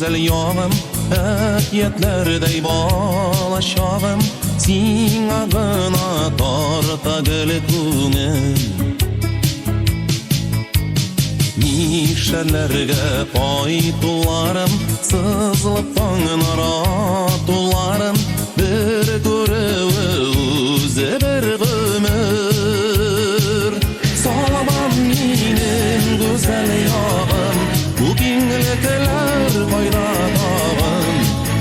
гүзәл ягым, әкиятләрдәй бала чагым, сиңа гына тарта гел күңел. Мишәрләргә кайтуларым, сызылып таңнар атуларым, бер күрүе үзе бер гомер. Сабам минем гүзәл ягым, бу киңлекләр кайда тагын?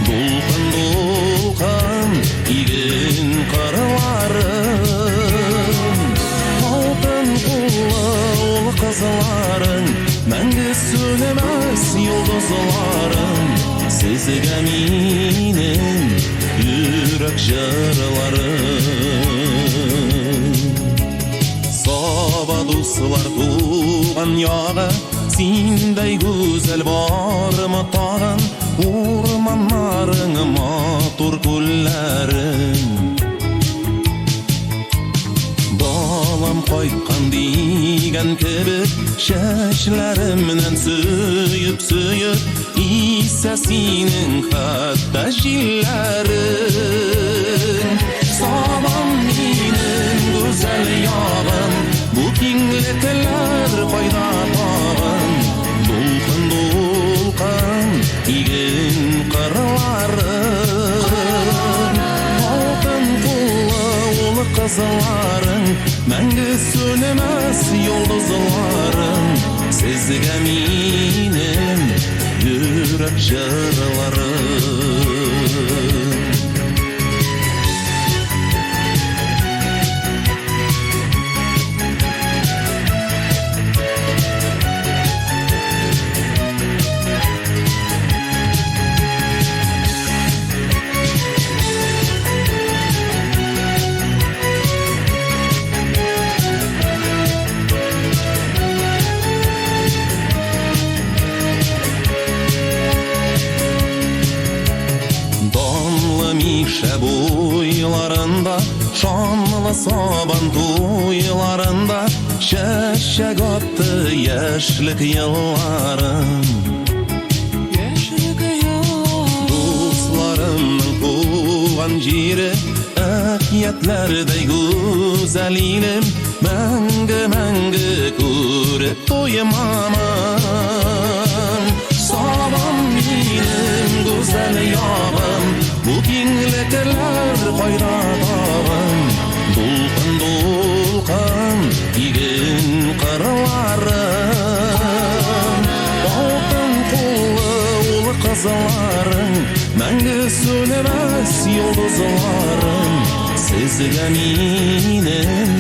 Дулкын-дулкын иген кырларым, алтын куллы ул кызларың, мәңге сүнмәс йолдызларым, сезгә минем йөрәк җырларым. Саба дуслар туган ягы, синдәй гүзәл бармы тагын? Урманнарың, матур күлләрең. Балам кайткан дигән кебек, чәчләремнән сөеп-сөеп, исә синең хәтта җилләрең. Сабам минем гүзәл ягым, бу киңлекләр кайда тагын? Дулкын-дулкын иген кырларым, алтын куллы ул кызларың, мәңге сүнмәс йолдызларым, сезгә минем йөрәк җырларым. Данлы Мишә буйларында, шанлы сабан туйларында чәчәк атты яшьлек елларым. Дусларымның туган җире, әкиятләрдәй гүзәл илем, мәңге-мәңге күреп туймамын. Сабам минем гүзәл ягым, бу киңлекләр кайда тагын? Дулкын-дулкын иген кырларым, алтын куллы ул кызларың, мәңге сүнмәс йолдызларым, сезгә минем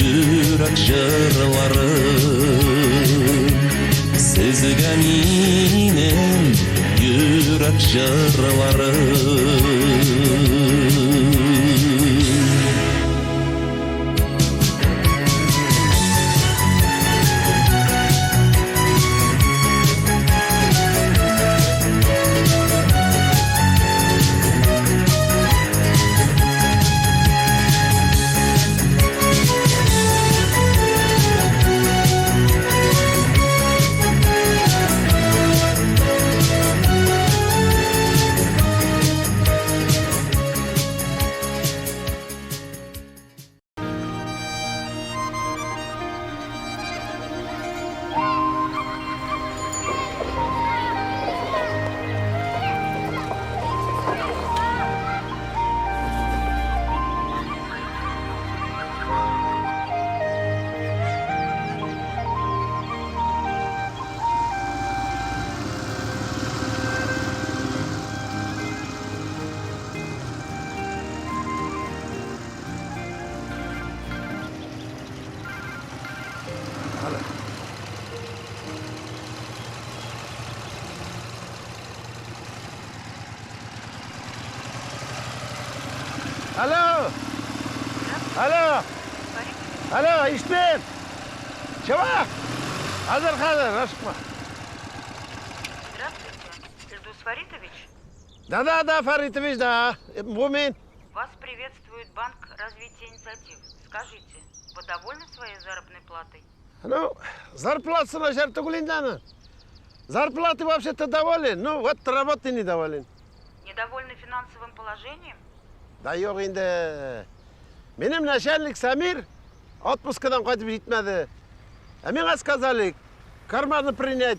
йөрәк җырларым. Сезгә минем йөрәк җырларым. Алло! Алло! Алло, ишетмим! Чего? Хәзер, хәзер, ашыкма. Здравствуйте, Ильдус Фаритович. Да-да-да, Фаритович, да. Бу мин. Вас приветствует Банк развития инициатив. Скажите, вы довольны своей заработной платой? Ну, зарплатасы начар түгел инде аның. Зарплаты вообще-то доволен, ну вот работы недоволен. Недовольны финансовым положением? Да юк инде. Минем начальник Самир отпускадан кайтып җитмәде. Ә миңа сказали, карманы принять.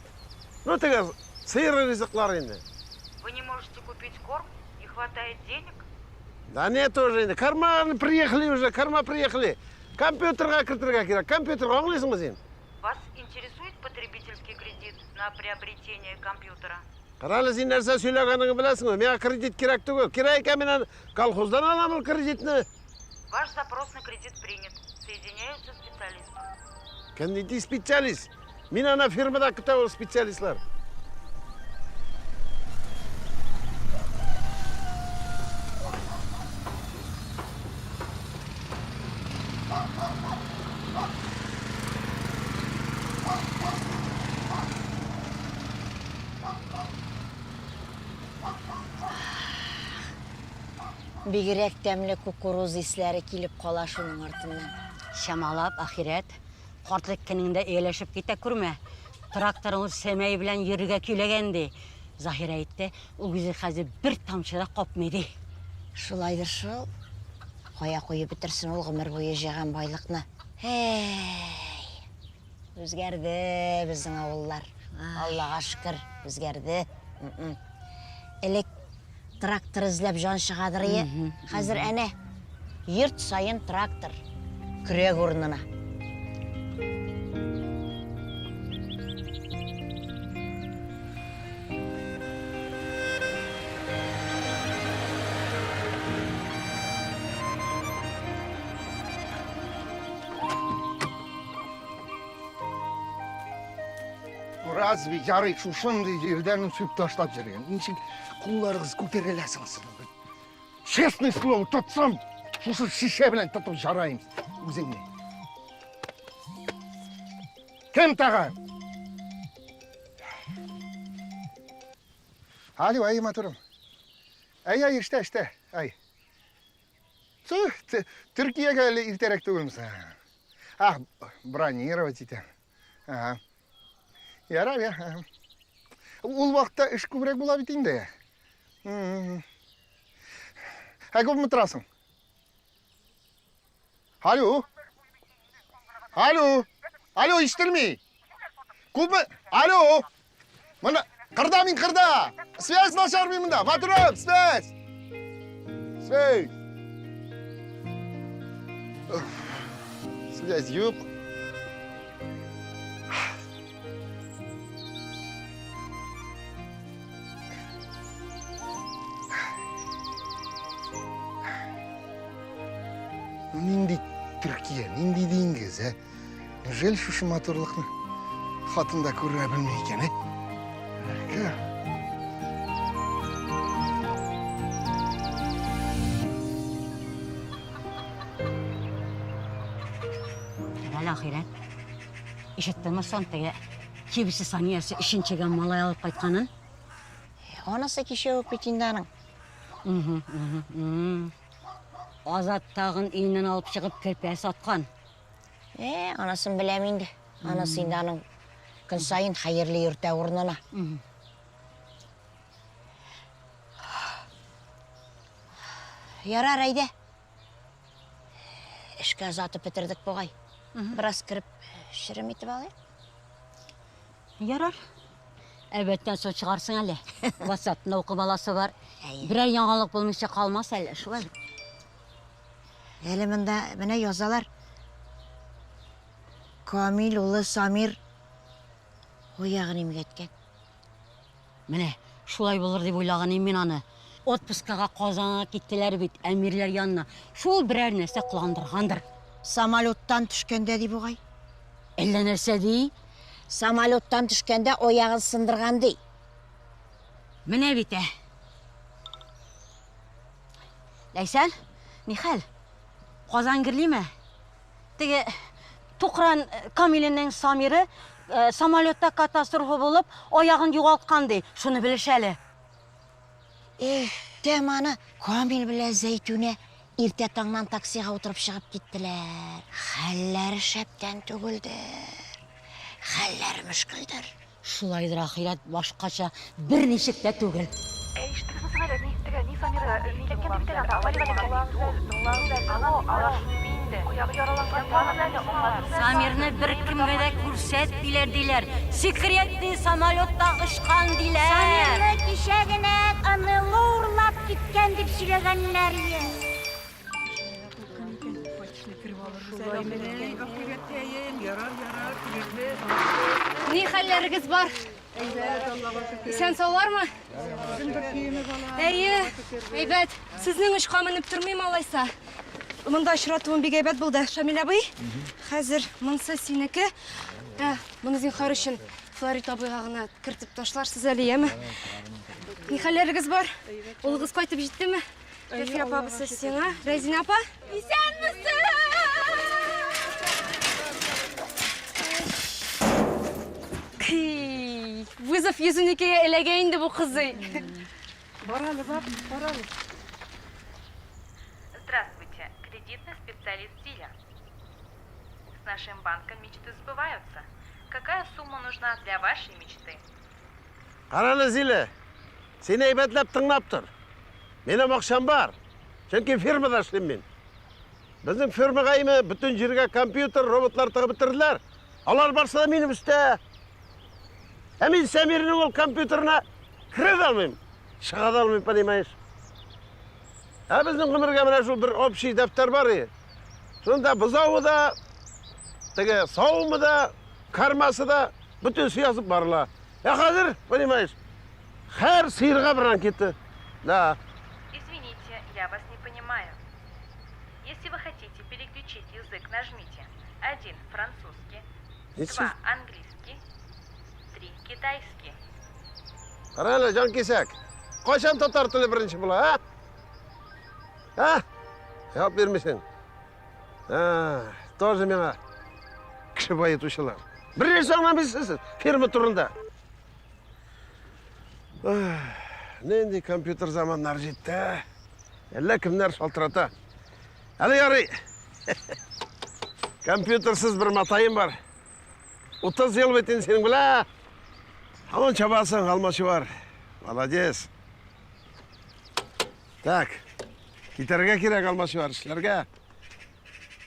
Ну, теге сыер ризыклар инде. Вы не можете купить корм? Не хватает денег? Да нет уже инде. Корма приехали уже, корма приехали. Компьютерга кертергә кирәк. Компьютерга аңлыйсыңмы син? Вас интересует потребительский кредит на приобретение компьютера? Карале, син нәрсә сөйләгәнеңне беләсеңме? Миңа кредит кирәк түгел. Кирәк икән, мин аны колхоздан алам ул кредитны. Ваш запрос на кредит принят. Соединяю со специалистом. Кем нинди специалист? Мин аны фирмада көтә ул специалистлар. Бигрәк тәмле кукуруз исләре килеп кала шуның артыннан. Чамалап, ахирәт, картлык көнеңдә ияләшеп китә күрмә. Тракторың ул Сәмәй белән йөрергә көйләгән, ди. Заһир әйтте, үгезе хәзер бер тамчы да капмый, ди. Шулайдыр шул. Кая куеп бетерсен ул гомер буе җыйган байлыкны. Һәй! Үзгәрде безнең авыллар. Аллага шөкер, үзгәрде. Элек трактор эзләп җан чыгадыр ие. Хәзер әнә йорт саен трактор. Көрәк урынына. Разве ярый шушындый җирдән үсеп ташлап йөргән? Ничек кулларыгыз күтәреләсең сезнең? Честное слово, тотсам, шушы шешә белән тотып жарайым үзеңне. Кем тагы? Алло, әй, матурым. Әй, әй, эштә, эштә, әй. Төркиягә әле иртәрәк түгелме соң? Ах, бронировать итәм. Ага. Ярар, я. Ул вакытта эш күбрәк була бит инде. Ә күпме торасың? Алло. Алло. Алло, ишетелми. Күпме? Алло. Мына кырда мин кырда. Связь начар мин монда. Матурым, связь. Связь. Связь юк. Нинди Төркия, нинди диңгез, ә? Неужели шушы матурлыкны хатын да күрә белми икән, ә? Әле ахирәт. Ишеттеңме соң теге кибесе Саниясе өченчегә малай алып кайтканын? Анысы кичә үк бит инде аның. Азат тагын өеннән алып чыгып керпә саткан. Э, анысын беләм инде. Анысы инде аның көн саен хәерле йөртә урынына. Ярар, әйдә. Эшкә озатып бетердек бугай. Бераз кереп черем итеп алыйк. Ярар. Әбәттән соң чыгарсың әле. WhatsApp-ны укып аласы бар. Әйе. Берәр яңалык булмыйча калмас әле, шулай. Әле монда менә язалар. Камил улы Самир аягын имгәткән. Менә шулай булыр дип уйлаган идем мин аны. Отпускага Казанга киттеләр бит, әмирләр янына. Шул берәр нәрсә кыландыргандыр. Самолеттан төшкәндә ди бугай. Әллә нәрсә ди? Самолеттан төшкәндә аягын сындырган ди. Менә бит ә. Ләйсән, нихәл? Казан герлиме? Теге Тукран Камиленең Самиры самолетта катастрофа булып, аягын югалткан ди. Шуны белеш әле. Эх, тәм аны Камил белән Зәйтүнә иртә таңнан таксига утырып чыгып киттеләр. Хәлләре шәптән түгелдер. Хәлләре мөшкелдер. Шулайдыр ахирәт, башкача берничек тә түгел. Самирны беркемгә дә күрсәтмиләр, диләр. Секретный самолетта очкан, диләр. Самирны кичә генә НЛО урлап киткән дип сөйләгәннәр иде. Ни хәлләрегез бар? Исән саулармы? Әйе, әйбәт. Сезнең очка менеп тормыйм алайса. Монда очратуым бик әйбәт булды, Шамил абый. Хәзер монсы синеке. Ә, моны зинһар өчен Флорид абыйга гына кертеп ташларсыз әле, яме? Ни хәлләрегез бар? Улыгыз кайтып җиттеме? Рәфия апабыз сиңа. Рәзинә апа. Исәнмесез! Вызов 112-гә эләгә инде бу кызый. Бар әле, бар, бар әле. Здравствуйте, кредитный специалист Зиля. С нашим банком мечты сбываются. Какая сумма нужна для вашей мечты? Карале, Зилә, син әйбәтләп тыңлап тор. Минем акчам бар. Чөнки фирмада эшлим мин. Безнең фирмага име бөтен җиргә компьютер, роботлар тыгып бетерделәр. Алар барсы да минем өстә. Ә мин Сәмирнең ул компьютерына керә дә алмыйм, чыга да алмыйм, понимаешь? Ә безнең гомергә менә шул бер общий дәфтәр бар и. Шунда бозавы да, теге савымы да, кармасы да, бөтенесе язып барыла. Ә хәзер, понимаешь, һәр сыерга бер анкета. Да. Извините, я вас не понимаю. Если вы хотите переключить язык, нажмите 1 французский, 2 английский, 3 китайский. Кара әле, җанкисәк. Кайчан татар теле беренче була, а? А? Җавап бирмисең. А, тоже миңа кеше баетучылар. Бер нәрсә аңламыйсыз сез фирма турында. Нинди компьютер заманнар җитте. Әллә кемнәр шалтырата. Әле ярый. Компьютерсыз бер матаем бар. 30 ел бит инде синең белән. Һаман чабасың, алмачуар. Молодец. Так, китәргә кирәк, алмачуар, эшләргә.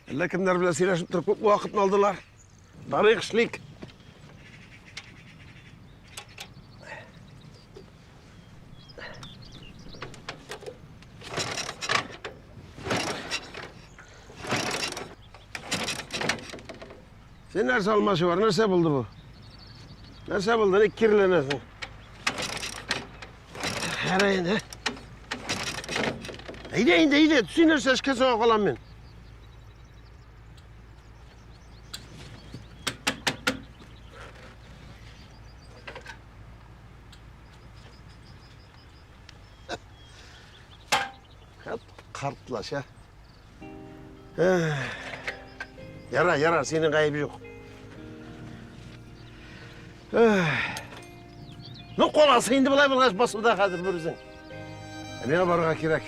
Әллә кемнәр белән сөйләшеп торып күп вакытны алдылар. Барыйк, эшлик. Син нәрсә алмачуар, нәрсә булды бу? Нәрсә булды, ник киреләнәсең? Кара инде. Әйдә инде, әйдә, син нәрсә эшкә соңа калам мин. Картлаша. Ярар, ярар, синең гаеп юк. Ну, каласы инде болай булгач басуда хәзер бер үзең. Ә миңа барырга кирәк.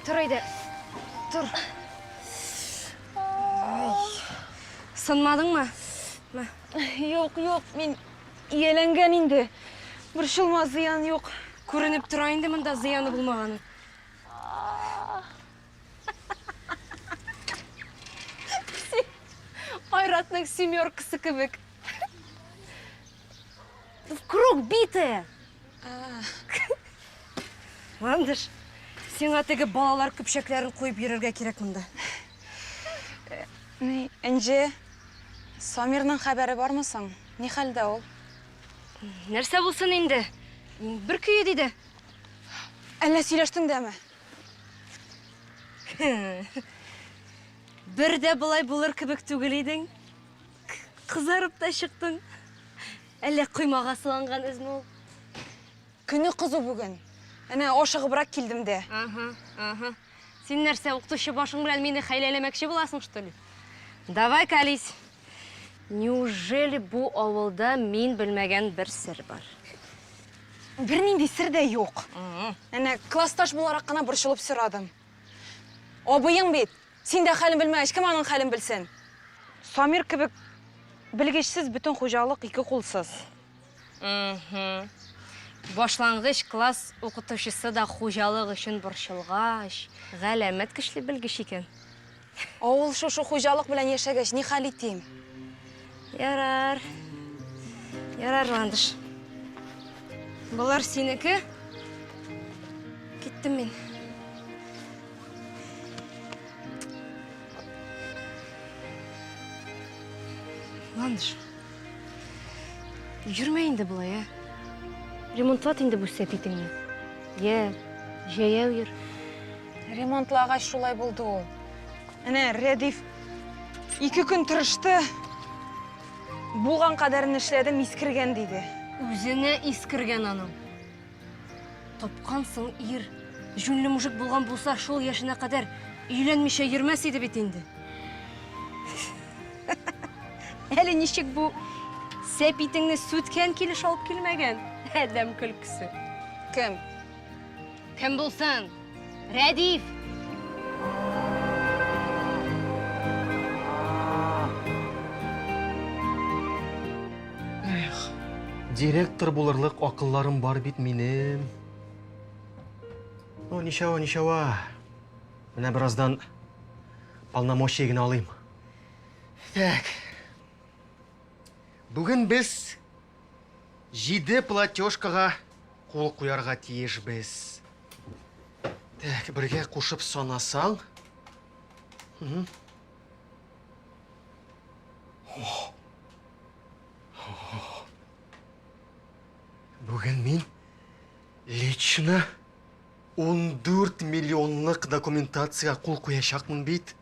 Тор әйдә. Тор. Сынмадыңмы? Мә. Юк, юк, мин ияләнгән инде. Борчылма, зыян юк. Күренеп тора инде монда зыяны булмаганы. Айратның семеркасы кебек. В круг битая. Ландыш, сиңа теге балалар көпчәкләрен куеп йөрергә кирәк монда. Ни, Энҗе, Самирның хәбәре бармы соң? Ни хәлдә ул? Нәрсә булсын инде? Бер көе диде. Әллә сөйләштең дәме? Бер дә болай булыр кебек түгел идең. Кызарып та чыктың. Әллә коймага сыланган эзме ул? Көне кызу бүген. Әнә ашыгыбрак килдем дә. Ага, ага. Син нәрсә, укытучы башың белән мине хәйләләмәкче буласың, что ли? Давай, колись. Неужели бу авылда мин белмәгән бер сер бар? Бернинди сер дә юк. Әнә, классташ буларак кына борчылып сорадым. Абыең бит. Син дә хәлен белмәгәч, кем аның хәлен белсен? Самир кебек белгечсез бөтен хуҗалык ике кулсыз. Башлангыч класс укытучысы да хуҗалык өчен борчылгач, галәмәт көчле белгеч икән. Авыл шушы хуҗалык белән яшәгәч, ни хәл итим? Ярар. Ярар, Ландыш. Болар синеке. Киттем мин. Ландыш. Йөрмә инде болай, ә? Ремонтлат инде бу сәпитеңне. Йә, җәяү йөр. Ремонтлагач шулай булды ул. Әнә, Рәдиф ике көн тырышты. Булган кадәрен эшләдем, искергән диде. Үзенә искергән аның. Тапкансың ир. Җүнле мужик булган булса, шул яшенә кадәр өйләнмичә йөрмәс иде бит инде. Әле ничек бу сәпитеңне сүткән килеш алып килмәгән? Адәм көлкесе. Кем? Кем булсын? Рәдиф! Эх, директор булырлык акылларым бар бит минем. Ну, ничего, ничего. Менә бераздан полномочия генә алыйм. Так. Бүген без җиде платежкага кул куярга тиешбез. Так, бергә кушып санасаң. Бүген мин лично 14 миллионлык документациягә кул куячакмын бит.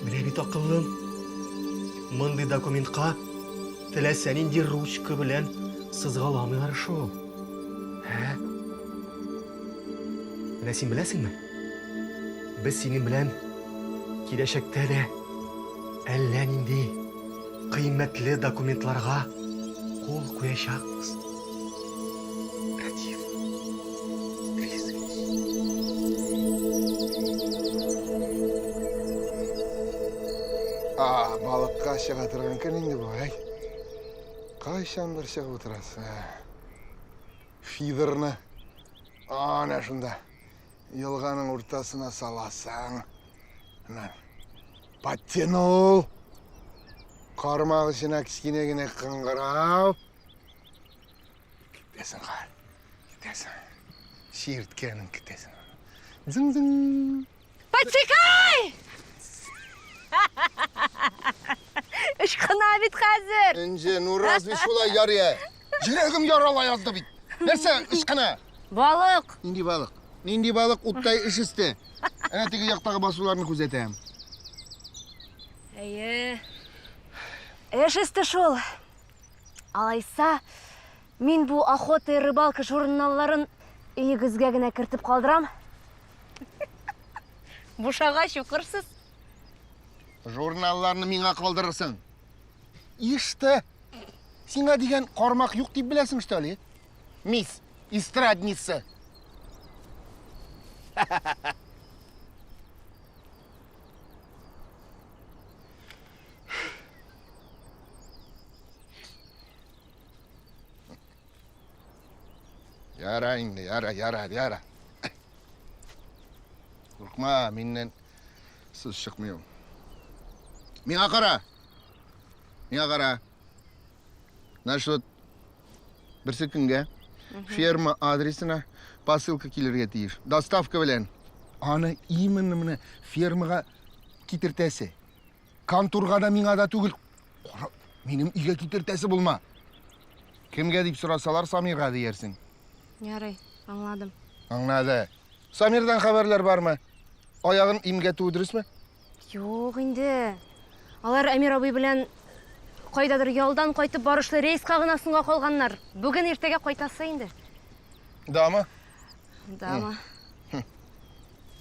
Менә бит акыллым. Мондый документка теләсә нинди ручка белән сызгаламыйлар шул. Ә? Менә син беләсеңме? Без синең белән киләчәктә дә әллә нинди кыйммәтле документларга кул куячакбыз. Рәдиф Ризович. А, балыкка чыга торган көн инде бу, әй. Кайчандыр чыгып утырасы. Фидерны әнә шунда елганың уртасына саласың. Аннан подтянул. Кармак эченә кечкенә генә кыңгырау. Китәсең хәл. Китәсең. Чирткәнен китәсең. Зың-зың. Подсекай! Ычкына бит хәзер. Энҗе, ну разве шулай ярый? ә? Йөрәгем ярала язды бит. Нәрсә ычкына? Балык. Нинди балык? Нинди балык уттай эш өсте. Әнә теге яктагы басуларны күзәтәм. Әйе. Эш өсте шул. Алайса, мин бу Охота и рыбалка журналларын өегезгә генә кертеп калдырам. Бушагач укырсыз. Журналларны миңа калдырырсың. Иште. Сиңа дигән кармак юк дип беләсең, что ли? Мисс эстрадница. Яра инде, яра, яра, яра. Куркма, миннән сүз чыкмый ул. Миңа кара. Миңа кара. Значит, вот Берсе көнгә ферма адресына посылка килергә тиеш. Доставка белән. Аны именно менә фермага китертәсе. Конторга да миңа да түгел. Кара, минем өйгә китертәсе булма. Кемгә дип сорасалар, Самирга диярсең. Ярый, аңладым. Аңлады. Самирдан хәбәрләр бармы? Аягын имгәтүе дөресме? Юк инде. Алар Әмир абый белән кайдадыр ялдан кайтып барышлы рейска гына соңга калганнар. Бүген иртәгә кайтасы инде. Дамы? Дамы.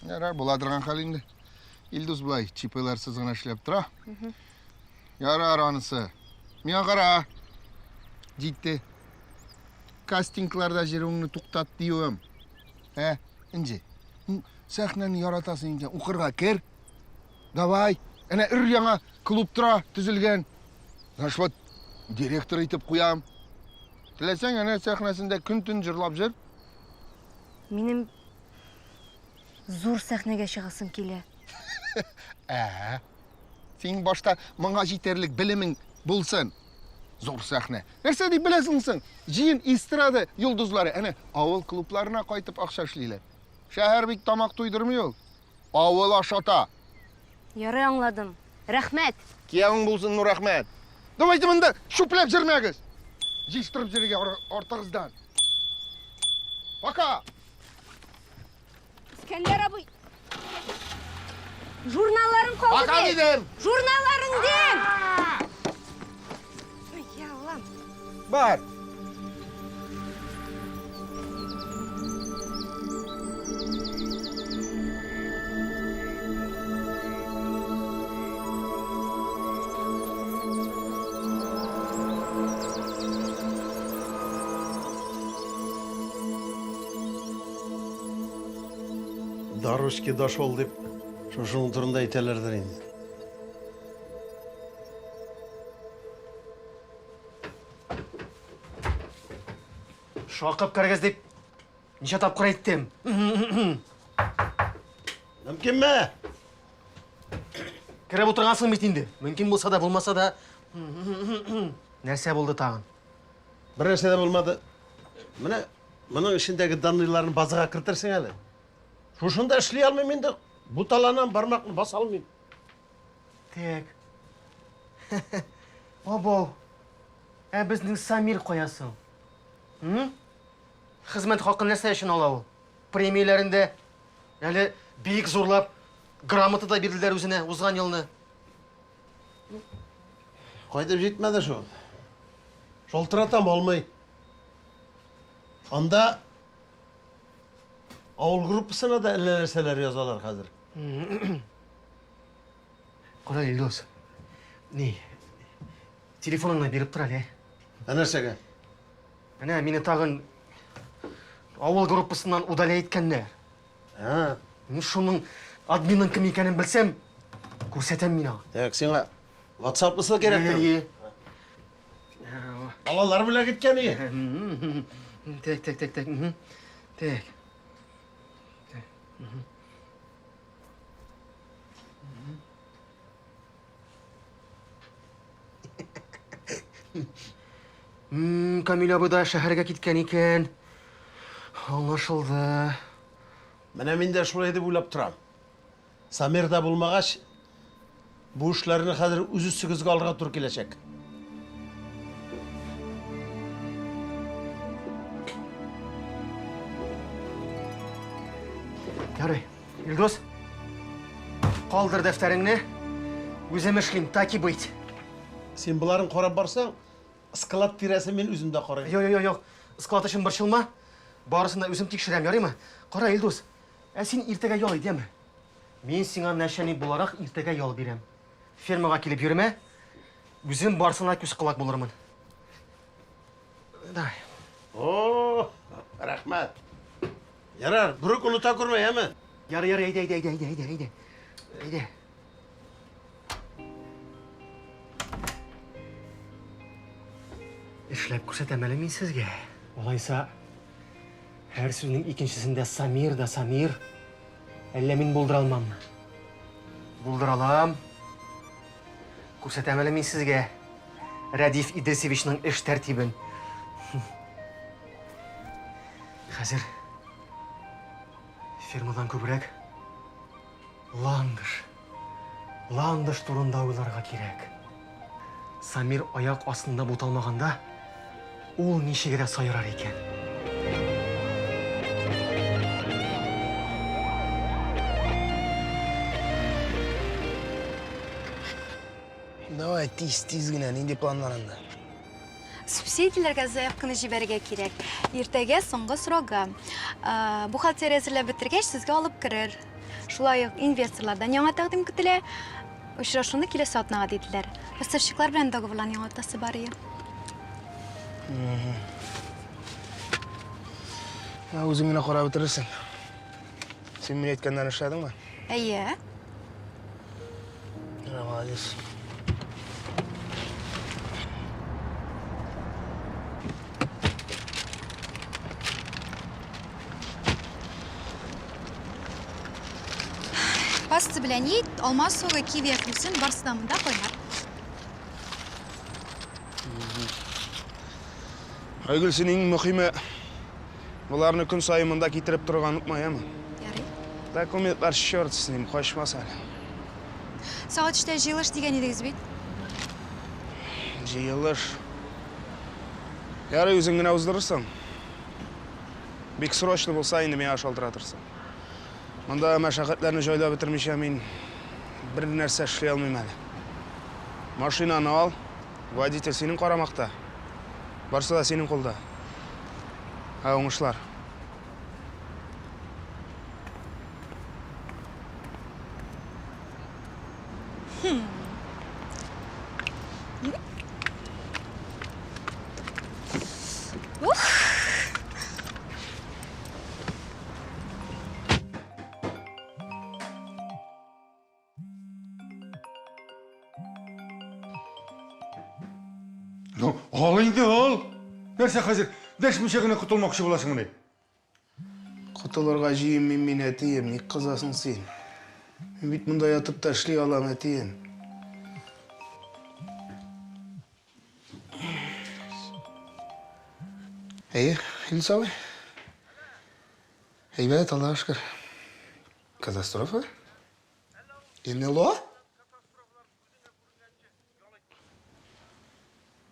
Ярар, була торган хәл инде. Илдус болай ЧПларсыз гына эшләп тора. Ярар анысы. Миңа кара. Җитте. Кастингларда җырыңны туктат диюем. Ә, Инҗе, сәхнәне яратасың икән, укырга кер. Давай. Әнә өр яңа клуб тора, төзелгән. Значит, вот директор итеп куям. Теләсәң, әнә сәхнәсендә көн-төн җырлап җыр. Минем зур сәхнәгә чыгасым килә. Ә, син башта моңа җитәрлек белемең булсын. Зур сәхнә. Нәрсә дип беләсең соң? Җыен эстрада йолдызлары әнә авыл клубларына кайтып акча эшлиләр. Шәһәр бит тамак туйдырмый ул. Авыл ашата. Ярый, аңладым. Рәхмәт. Киявең булсын, Нурәхмәт. Давайте монда чүпләп җөрмәгез. Җыештырып җөрергә артыгыздан. Пока. Искәндәр абый. Журналларың калды. Пока дидем. Журналларың дим. Ай, Аллам. Бар. Дорожки дошел дип, шушының турында әйтәләрдер инде. Шакып кергез дип ничә тапкыр әйттем. Мөмкинме? Кереп утыргансың бит инде. Мөмкин булса да, булмаса да. Нәрсә булды тагын? Бер нәрсә дә булмады. Менә моның эчендәге данныйларны базага кертерсең әле. Шушында эшли алмыйм инде. Буталанам, бармакны баса алмыйм. Так. Абау. Ә безнең Самир кая соң? М? Хезмәт хакын нәрсә өчен ала ул? Премияләрен дә әле бик зурлап грамота да бирделәр үзенә узган елны. Кайтып җитмәде шул. Шалтыратам алмый. Анда авыл группасына да әллә нәрсәләр язалар хәзер. Кара, Илдус. Ни? Телефоныңны биреп тор әле. Ә нәрсәгә? Менә мине тагын авыл группасыннан удалять иткәннәр. Ә. Мин шуның админның кем икәнен белсәм, күрсәтәм мин аңа. Так, сиңа WhatsApp-лысы кирәктер. Әйе. Балалар белән киткән ие. Так, так, так, так. Так. Так. Камил абый да шәһәргә киткән икән. Аңлашылды. Менә мин дә шулай дип уйлап торам. Самир да булмагач, бу эшләрне хәзер үз өстегезгә алырга туры киләчәк. Ярый, Илдус, калдыр дәфтәреңне. Үзем эшлим, так и быть. Син боларын карап барсаң, склад тирәсен мин үзем дә карыйм. Юк, юк, юк, склад өчен борчылма. Барысын да үзем тикшерәм, ярыймы? Кара, Илдус, ә син иртәгә ял ит, яме? Мин сиңа начальник буларак иртәгә ял бирәм. Фермага килеп йөрмә, үзем барысына күз-колак булырмын. Давай. О, рәхмәт. Ярар, берүк оныта күрмә, яме? Ярый, ярый, әйдә, әйдә, әйдә, әйдә, әйдә. Әйдә. Эшләп күрсәтәм әле мин сезгә. Алайса, һәр сүзнең икенчесендә Самир да Самир. Әллә мин булдыра алмаммы? Булдыра алам. Күрсәтәм әле мин сезгә Рәдиф Идрисовичның эш тәртибен. Хәзер фермадан күбрәк Ландыш. Ландыш турында уйларга кирәк. Самир аяк астында буталмаганда, ул ничегрәк сайрар икән? Давай, тиз, тиз генә, нинди планнар анда? Субсидияләргә заявканы җибәрергә кирәк. Иртәгә соңгы срогы. Бухгалтерия әзерләп бетергәч, сезгә алып керер. Шулай ук инвесторлардан яңа тәкъдим көтелә. Очрашуны киләсе атнага диделәр. Поставщиклар белән договорларны яңартасы бар ие. Үзең генә карап бетерерсең. Син мин әйткәннәрне эшләдеңме? Әйе. Менә молодец. Паста белән ит, алма согы, киви, әфлисун, барысы да монда кайнар. Айгөл, син иң мөхиме боларны көн саен монда китереп торырга онытма, яме? Ярый. Документлар черт с ним, качмас әле. Сәгать өчтә җыелыш дигән идегез бит. Җыелыш. Ярый, үзең генә уздырырсың. Бик срочно булса, инде миңа шалтыратырсың. Монда мәшәкатьләрне җайлап бетермичә мин бер нәрсә эшли алмыйм әле. Машинаны ал, водитель синең карамакта. Барсы да синең кулда. Ә уңышлар. Ух! Ну, ал инде, ал. Нәрсә хәзер дәшмичә генә котылмакчы буласыңмыни? Котылырга җыенмыйм мин, әтием, ник кызасың син? Мин бит монда ятып та эшли алам, әтием. Әйе, Илдус абый. Әйбәт, Аллага шөкер. Катастрофа? НЛО?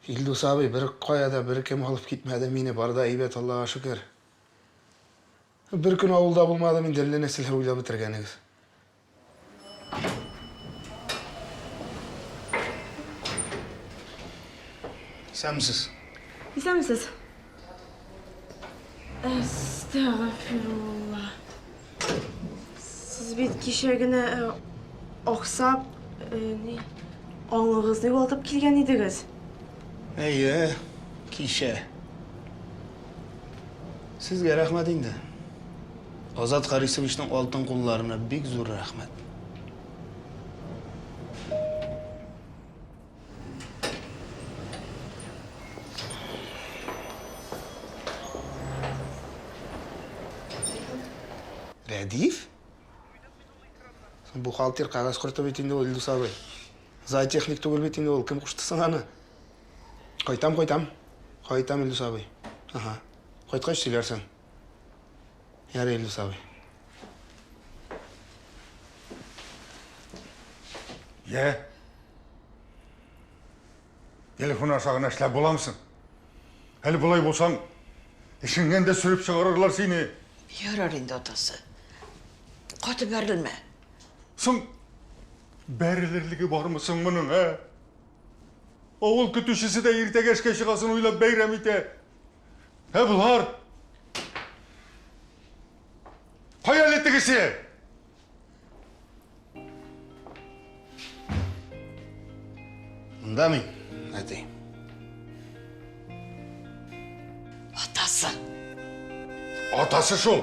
Илдус абый, бер кая да бер кем алып китмәде мине, бар да әйбәт, Аллага шөкер. Бер көн авылда булмадым инде, әллә нәрсәләр уйлап бетергәнегез. Исәнмесез. Исәнмесез. Әстәгъфирулла. Сез бит кичә генә э, аксап, э, ни, аңыгызны югалтып килгән идегез. Әйе, кичә. Сезгә рәхмәт инде. Азат Харисовичның алтын кулларына бик зур рәхмәт. Рәдиф? Бухгалтер кәгазь корты бит инде ул, Илдус абый. Зоотехник түгел бит инде ул, кем кушты соң аны? Кайтам, кайтам. Кайтам, Илдус абый. Ага. Кайткач сөйләрсең. Ярый, Илдус абый. Йә. Телефон аша гына эшләп буламы соң? Әле болай булсаң, эшеңнән дә сөреп чыгарырлар сине. Ярар инде, атасы. Каты бәрелмә. Соң бәрелерлеге бармы соң моның, ә? Авыл көтүчесе дә иртәгә эшкә чыгасын уйлап бәйрәм итә. Ә болар? Кая әле тегесе? Монда мин, әти. Атасы. Атасы шул.